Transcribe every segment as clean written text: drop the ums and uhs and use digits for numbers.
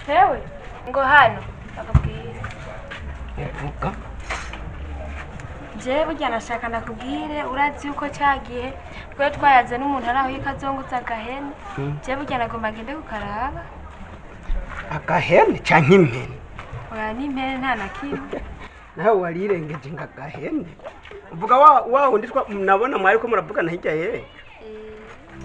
Hewe ngo hano bakubwire. Vuga. Jewe burya nashaka ndakubwire, urazi yuko cya gihe twe twayaze n'umuntu ari aho yikazungutse agahene. Jewe burya nagomba ngende kukaraba. Agahene canke impene? Oya, n'impene nta na kimwe. Nawe warirengeje ngo agahene. Uvuga wa wa wundi twa nabona mwari ko muravugana hirya ye.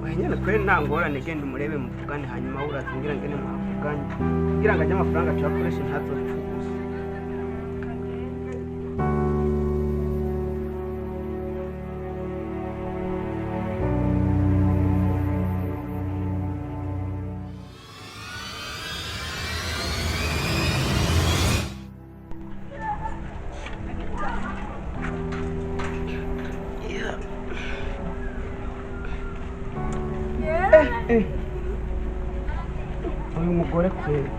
Oya nyene kweri, nta ngorane, genda umurebe muvugane, hanyuma uraza umbwira ngene mwavuganye kugira ngo ajye amafaranga tuyakoreshe ntazopfe ubusa. Uyu mugore kweri,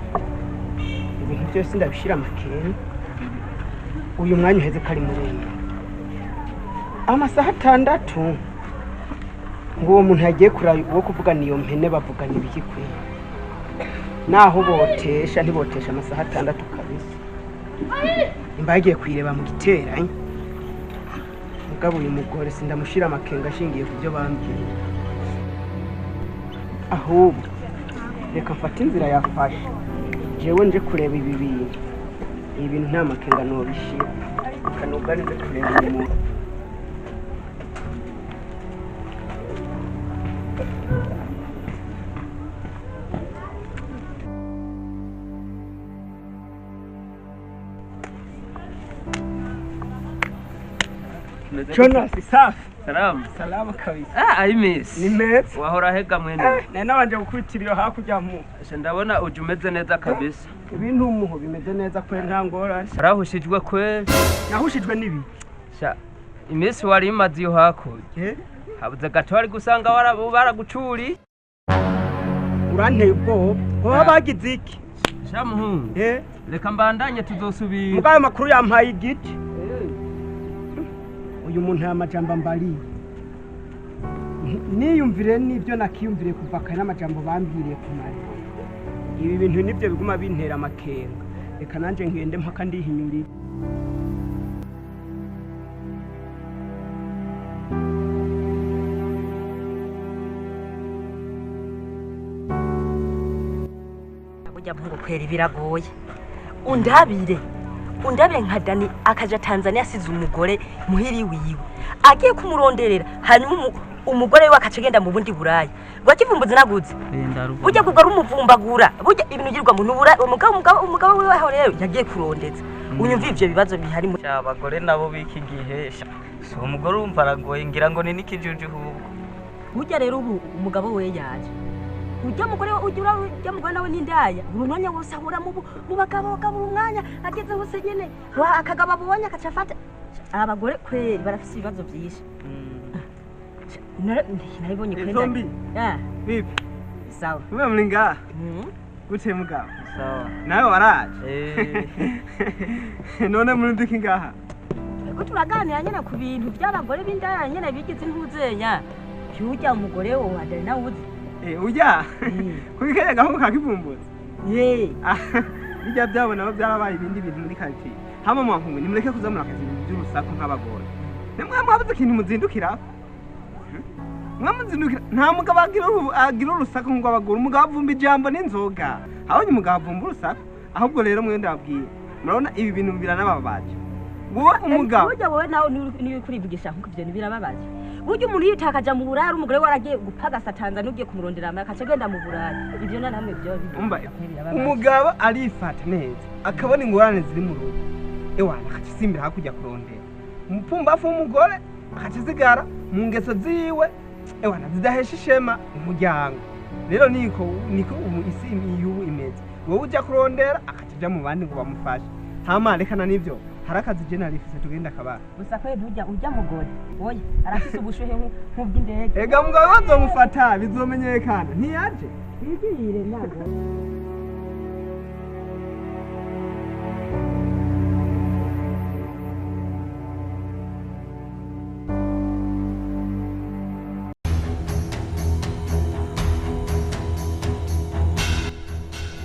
ibintu byose ndabishira amakenga. Uyu mwanya uheze ko ari muremure, amasaha 6, ngo uwo muntu yagiye kuraba uwo kuvugana iyo mpene bavugana ibiki kweri? Naho botesha ntibotesha amasaha 6 kabisa. Nimba yagiye kuyireba mu giteranyo. Mugabo uyu mugore sindamushira amakenga ashingiye ku byo bambwiye. Ahubwo reka mfate inzira yafashe, jewe nje kureba ibi bintu. Ibi bintu nta makenga nobishira. Reka nugare nze kureba uyu muntu. Jonas, safi? Salamu. Salama kabisa. Ah, I miss. Ni meza. Wahora hega mwene. Nari nabanje gukubitira iyo hakurya mu Sha ndabona uje umeze neza kabisa. Ibintu umuho bimeze neza kweri, nta ngorane. Warahushijwe kweli. Nahushijwe n'ibi? Sha iminsi wari imaze iyo hakurya. Habuze gato wari gusanga baragucuri. Uranteye ubwoba, baba bagize iki? Sha muhungu. Reka mbandanye, tuzosubira. Mugabo ayo makuru yampaye igiti. Uyu muntu aya majambo ambariye, niyumvire n'ibyo nakiyumvire kuva kare n'amajambo bambwiriye kumara. Ibi bintu nibyo biguma bintera amakenga. Reka nanjye ngende mpaka ndihinyurira. Burya mpungu kwera biragoye. Undabire, undabire nka Dani akaja Tanzania asize umugore muhiri wiwe agiye kumuronderera, hanyuma umugore we akaca agenda mu bundi buraya rwakivumbuzi naguze. Burya kubwo ari umuvumbagura, burya ibintu ugirwa mu nubura umugabo wiwe aho rero yagiye kurondeza. Unyumva ivyo bibazo bihari mu Sha abagore nabo b'iki gihe sha, si umugore urumva aragoye, ngira ngo ni n'ikijuju ahubwo. Burya rero ubu umugabo we yaje, ujya mugore we ujya ujya mugore nawe n'indaya, buri mwanya wose ahura mu bagabo, buri mwanya ageze hose nyene akagabo abonye akaca afata. Abagore kweri barafise ibibazo vyinshi. Naribonye kweri. Zombi. Ah. Vipi? Sawa. Mwe muri ngaha gute mugabo? Sawa. Nawe waraje? Eh. None muri ndiki ngaha? Ariko turaganira nyene ku bintu by'abagore b'indaya nyene bigize intuzenya. Ujya umugore we wa Dani nawe uzi. Ujya kuri kariya gahungu ka Kivumbuzi? Eh. Ah, bijya byabo nabo byarabaye ibindi bintu muri quartier. Hama mwankungu, nimureke kuza murakaza ibintu by'urusaku nk'abagore. Nimwe mwabuze ikintu muzindukira, mwe muzindukira. Nta mugabo agira urusaku nk'abagore. Umugabo avumba ijambo n'inzoga, abonye umugabo avumba urusaku. Ahubwo rero mwe ndababwiye, murabona ibi bintu biranababaje. Wowe umugabo Burya wowe nawe niwe kurivugisha nkuko ivyo ntibirababaje. Burya umuntu yitakaja mu buraya, umugore we waragiye gupagasa Tanzania ugiye kumurondera amaya akaca agenda mu buraya, ivyo na namwe byo Umva, umugabo arifata neza akabona ingorane ziri mu rugo, ewana akaca asimbira hakurya kurondera umupfumbafu w'umugore, akaca asigara mu ngeso ziwe, ewana zidahesha ishema umuryango. Rero niko ubu isi y'ubu imeze. Wowe ujya kurondera akaca aja mu bandi ngo bamufashe. Hama rekana n'ivyo, hari akazi je narifise, tugenda akabara. Gusa kweri ujya mugore oya arafise ubushuhe nk'ubw'indege. Ega mugabo bazomufata bizomenyekana ntiyaje. Wigirire ntabwo.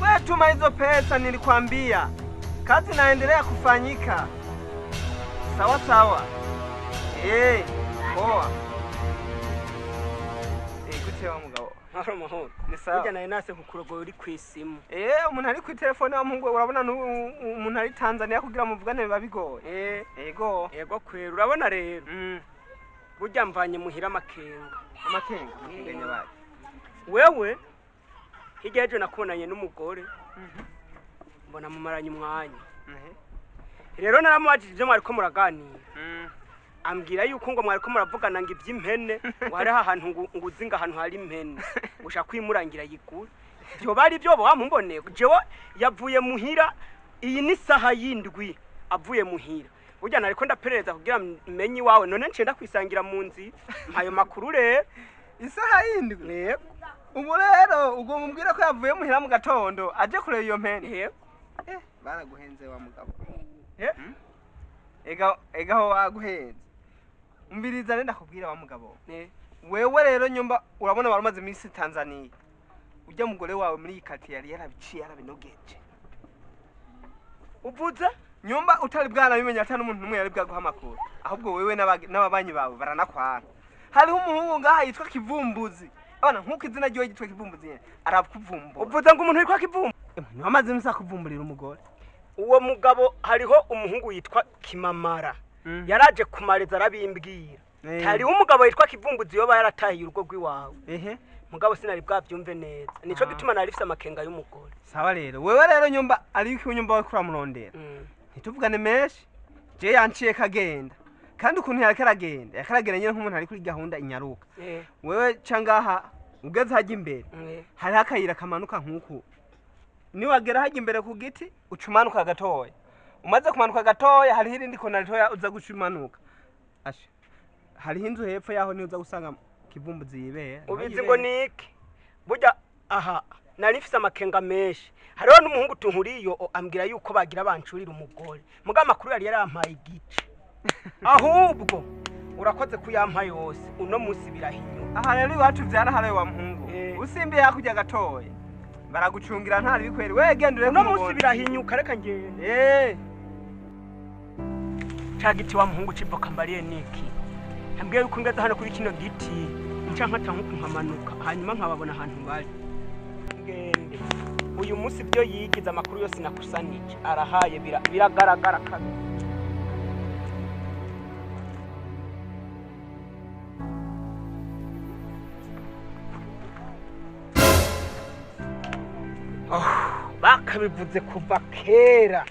We Tuma hizo pesa nilikwambia. Kazi inaendelea kufanyika. Sawa sawa. Poa. Gute wa mugabo. Mahoro mahoro. Ni sawa. Burya nawe nase kukurogoya uri kwisimu. Umuntu ari kuri telefone wa muhungu urabona umuntu ari Tanzania kugira muvugane biba bigoye. Ego. Ego kwera urabona rero. Burya mvanye muhira amakenga. Amakenga amakenga baje. Wewe hirya ejo nakubonanye n'umugore. Mbona mumaranye umwanya. Rero naramubajije ibyo mwariko muraganira. Ambwira yuko ngo mwariko muravugana ngo iby'impene ngo hariho ahantu ngo uzi ngo ahantu hari impene ushaka kuyimurangira yigure. Byoba ari byo wamumboneye. Jewe yavuye muhira iyi ni saha y'indwi avuye muhira. Burya nariko ndaperereza kugira menye iwawe none ncenda kwisangira mu nzi mpayo makuru rero. Isaha y'indwi. Yego. Ubu rero ubwo mumbwira ko yavuye muhira mu gatondo aje kureba iyo mpene. Yego. Baraguhenze wa mugabo. Ega ho waguhenze. Umbiriza renda kubwira wa mugabo. Wewe rero nyumba urabona barumaze iminsi Tanzania. Ujya mugore wawe muri ikati yari yarabiciye yarabinogeje. Uvuze nyumba utari bwana bimenya ata n'umuntu numwe yari bwaguha amakuru. Ahubwo wewe n'ababanyi bawe baranakwana. Hariho umuhungu ngaha yitwa Kivumbuzi. Abana nkuko izina ryiwe yitwa Kivumbuzi nyene arakuvumbura. Uvuze ngo umuntu yitwa Kivumbuzi. Ni amaze imisi akuvumburira umugore. Uwo mugabo hariho umuhungu yitwa Kimamara. Yaraje kumareza arabimbwira. Hariho umugabo yitwa Kivumbuzi yoba yaratahiye urugo rw'iwawe. Mugabo sinari bwavyumve neza. Nico gituma nari mfise amakenga y'umugore. Sawa rero. Wewe rero nyumba ari iki nyumba we kuramurondera. Ntituvugane menshi. Je yanciye kagenda. Kandi ukuntu yakaragenda, yakaragenda nyene nk'umuntu ari kuri gahunda inyaruka. Wewe cangaha ugeze hajya imbere. Hariho akayira kamanuka nkuku. Niwagera hajya imbere ku giti ucumanuka gatoya. Umaze kumanuka gatoya hariho irindi kona ritoya uza gucumanuka. Asha. Hariho inzu hepfo yaho niho uza gusanga Kivumbuzi yibera. Ubizi ngo niki? Burya aha nari mfise amakenga menshi. Hariho n'umuhungu tunkuriyo ambwira yuko bagira bancurira umugore. Muga amakuru yari yarampaye igice. Ahubwo urakoze kuyampa yose uno munsi birahinyuka. Aha rero iwacu vyaraharaye wa muhungu. Usimbiye hakurya gatoya. Baragucungira ntari bikweri. We genda uno munsi birahinyuka reka ngende. Ca giti wa muhungu civoka mbariye niki? Ambwiye yuko ngeze hano kuri kino giti nca nkata nkuko nkamanuka hanyuma nkababona ahantu bari. Ngende. Uyu munsi byo yigize amakuru yose nakusanije arahaye biragaragara kabisa. Bakabivuze kuva kera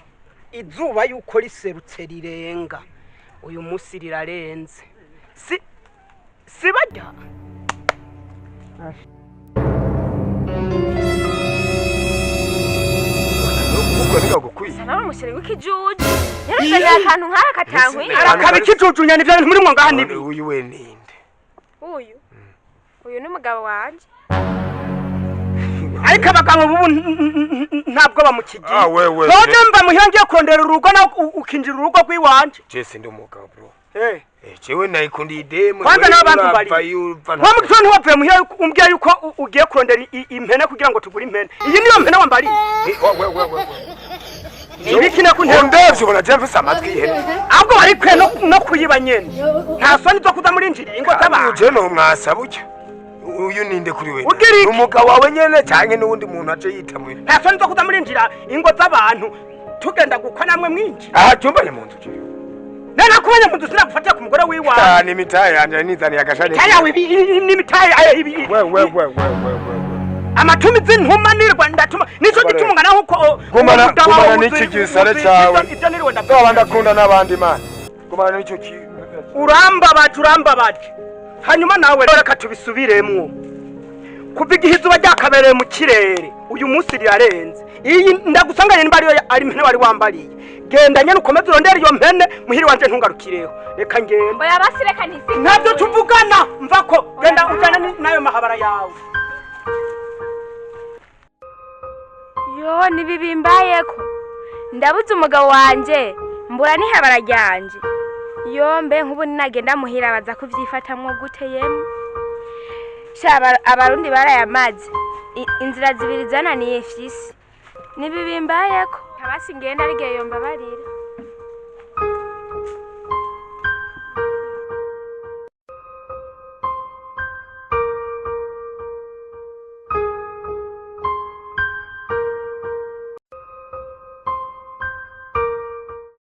izuba yuko riserutse rirenga uyu munsi rirarenze si bajya Sana umushere w'ikijuju yaruzanye akantu nk'aka katankwiye. Arakaba ikijuju nyane ivyo bintu muri mwo ngaha nibi. Uyu we ninde? Uyu ni umugabo wanje. Ariko abagabo bubu ntabwo bamukigiye. Wewe. None mba muhira ngiye kurondera urugo nawe ukinjira urugo rw'iwanje. Jesse ndi umugabo bro. Jewe nayikundiye idemu. Kwanza n'abantu bari. Wa mugitondo ntiwavuye muhira umbwira yuko ugiye kurondera impene kugira ngo tugure impene. Iyi niyo mpene wambariye. Wewe. Ibiki nakuntera. Undevye ubona je mfise amatwi y'ihene. Ahubwo wari kwe no kuyiba nyene. Nta soni zo kuza muri njiri ingo z'abantu. Je no mwasa bucya. Uyu ninde kuri we? Umugabo wawe nyene canke n'uwundi muntu aje yitamuye. Nta soni zo kuza muri njira ingo z'abantu tugenda gukwa namwe mwinji. Aha cyumbanye mu nzu jewe. Nana kubanya mu nzu sinagufatira ku mugore wiwawe. Ah ni mitaye yanje nizaniye agashani. Mitaye yawe ni mitaye ayo ibi. Wewe. Amatumi z'intuma nirwa ndatuma nico gituma ngana nkuko gumana n'iki gisare cawe. Ivyo niriwe ndakunda ndakunda n'abandi mana. Gumana n'icyo ki urambabaje. Hanyuma nawe reka tubisubiremwo. Kuva igihe izuba ryakabereye mu kirere uyu munsi rirarenze. Iyi ndagusanganye nimba ariyo ari impene wari wambariye. Genda nyene ukomeze urondere iyo mpene muhiri wanje ntungarukireho. Reka ngende. Oya basi reka ntisi. Ntabyo tuvugana mvako genda ujana n'ayo mahabara yawe. Yo nibibimbayeko. Ndabuze umugabo wanje mbura n'ihabara ryanje. Yo mbe nkubu ninagenda muhira baza kuvyifatamwo gute yemwe. Sha abarundi barayamaze. Inzira zibiri zananiye fisi. Nibi bimbayeko. Abasi ngenda ari gihe yombabarira.